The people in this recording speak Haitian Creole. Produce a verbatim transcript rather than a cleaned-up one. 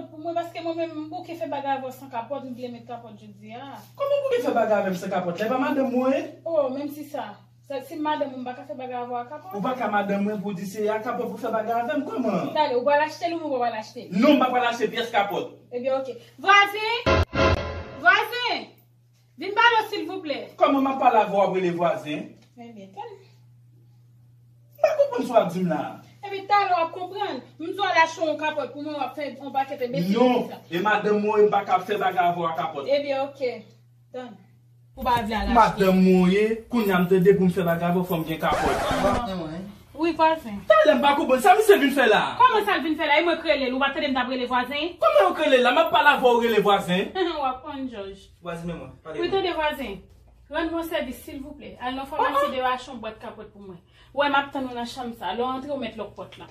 Pou mwen, paske mwen menm, m bouke fè bagay avè w san kapòt, m vle met kapòt jodi a. Kòman w bouke fè bagay avè m san kapòt? La, e pa madanm mwen ye? Oh, menm si sa. Sa, si m madanm ou, m pa ka fè bagay avè w ak kapòt? Ou pa ka madanm mwen pou di se ak kapòt pou fè bagay avè m, kòman? Talè, ou pral achte l oubyen ou pa pral achte l? Non, m pa pral achte pyès kapòt. Ebyen, oke. Vwazen! Vwazen! Vin pale w, silvouplè. Kòman m ap pale avè w, w ap rele vwazen? Ebyen, tann. M pa konprann sa w ap di m la. Ebyen, talè w ap konprann. M di w al achte yon kapòt pou mwen, w ap fè yon pakèt enbesil. Non, e madanm mwen, m pa ka fè bagay avè w ak kapòt. Ebyen, oke. Tann. Ou pa vle al achte. Madanm mwen ye, kounye a m tande pou m fè bagay avè w, fò m gen kapòt. Wi, vwazen. Talè m pa konprann sa misye vin fè la. Kòman sa l vin fè la? E mwen k rele l, ou pa tande m t ap rele vwazen? Kòman yo k rele la? M ap pale avè w, rele vwazen. W ap konn, Jòj. Vwazen, men mwen, pale. Wi, tande vwazen. Rann mwen sèvis, silvouplè. Al nan famasi de achte yon bwat kapòt pou mwen. Ou wè m ap tann ou nan chanm sa. Lè w antre, ou mèt lòk pòt la.